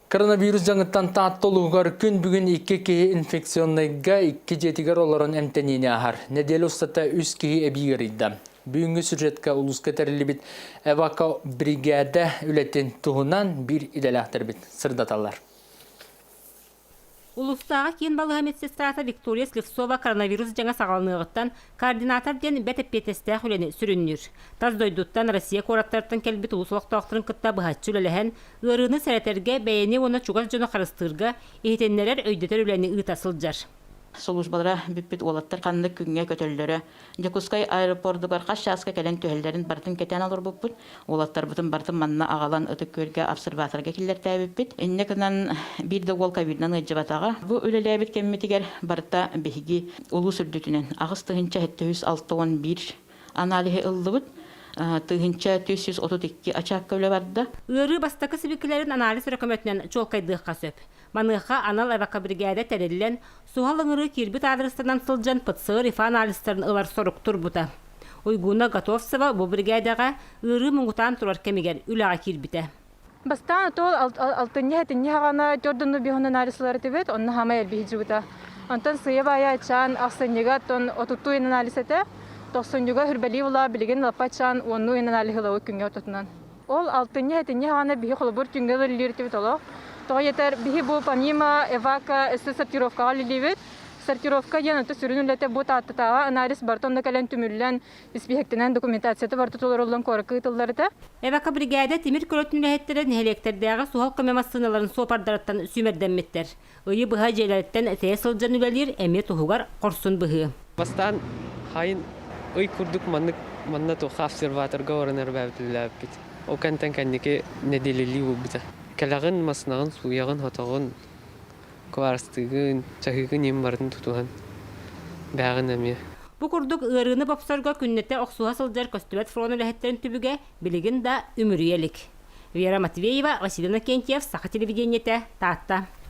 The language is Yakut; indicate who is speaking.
Speaker 1: Коронавирус дьаҥыттан Таатта улууһугар күн бүгүн икки киһи инфекционнайга икки дьиэтигэр олорон эмтэниини ааһар. Нэдиэлэ устата үс киһи эбии ыарыйда. Бүгүҥҥү сюжетка улууска тэриллибит эвакобригээдэ үлэтин туһунан биир идэлээхтэрбит сырдаталлар.
Speaker 2: Улуустааҕы киин балыыһа медсестрата Виктория Слепцова коронавирус дьаҥа саҕаланыаҕыттан координатор диэн бэрт эппиэтинэстээх үлэни сүрүннүүр. Тас дойдуттан, Россия куораттарыттан кэлбит улуус олохтоохторун кытта быһаччы үлэлэһэн, ыарыыны сэрэтэргэ, бэйэни уонна чугас дьону харыстыырга, иһитиннэрэр, өйдөтөр үлэни ыыта сылдьар.
Speaker 3: Службалара бүппүт уолаттар ханнык күҥҥэ көтөллөрө, Дьокуускай аэропордугар хас чааска кэлэн түһэллэрин барытын кэтээн олорбуппут. Уолаттарбытын барытын манна аҕалан Ытык Күөлгэ обсерваторга киллэртээбиппит. Инньэ гынан биир да уол ковидынан ыалдьыбатаҕа. Бу үлэлээбит кэммитигэр барыта биһиги улуус үрдүтүнэн 8761 аналиһы ыллыбыт. 1432 ачаакка үлэ барда.
Speaker 2: Ыарыы бастакы сибикилэрин анализ эрэ көмөтүнэн чуолкайдыахха сөп. Маныаха анал эвакобригээдэ тэриллэн, Суһал ыҥырыы киирбит аадырыстанан сылдьан ПЦР ИФА анализтарын ылар сорук турбута. Уйгуна Готовцева бу биригээдэҕэ ыарыы муҥутаан турар кэмигэр үлэҕэ киирбитэ.
Speaker 4: Бастаан отол алтынньы-хэтинньи хаҕана төрдүнну биһун анализлар этибит, онно хамай элбиһи Онтон сыйа-баайа ачаан ахсынньыга тон отуттуу анализ этэ, тохсунньуга хүрбэлии була билигин лаппа ачаан уоннуу анализ ылабыт күҥҥэ ортотунан. Ол алтынньы-хэтинньи хаҕана биһи холобур түҥҥэ ылыллыыр этибит олох. Тоҕо диэтэр биһи бу помимо эвака өссө сортировкаҕа үлэлиибит. Сортировка диэн ото сүрүн үлэтэ бу Тааттатааҕы анализ барыта онно кэлэн түмүллэн, испииһэктэнэн документацията барыта толоруллан куоракка ыытыллар этэ.
Speaker 2: Эвака бригада тимир көлөтүн үлэһиттэрэ нэһилиэктэрдээҕи суһал көмө массыыналарын суопардарыттан сүүмэрдэммиттэр. Ыйы быһа дьиэлэриттэн тэйэ сылдьан үлэлиир эмиэ туһугар хорсун быһыы.
Speaker 5: Бастаан хайын ый курдук маннык манна туохха обсерваторга баран эрбээбитиллээбиппит. Ол кэнтэн кэнники нэдиэлэлии буолбута. Кэлэҕин, маснаҕын, сууйаҕын, хотоҕун, кварстыыгын, чаһыыгын им барытын тутуһан бээҕин эмиэ.
Speaker 2: Бу курдук ыарыыны бопсорго күннэтэ охсуһа сылдьар көстүбэт фронт үлэһиттэрин түбүгэ билигин да үмүрүйэ илик. Вера Матвеева, Василий Иннокентьев, Саха телевидениетэ, Таатта.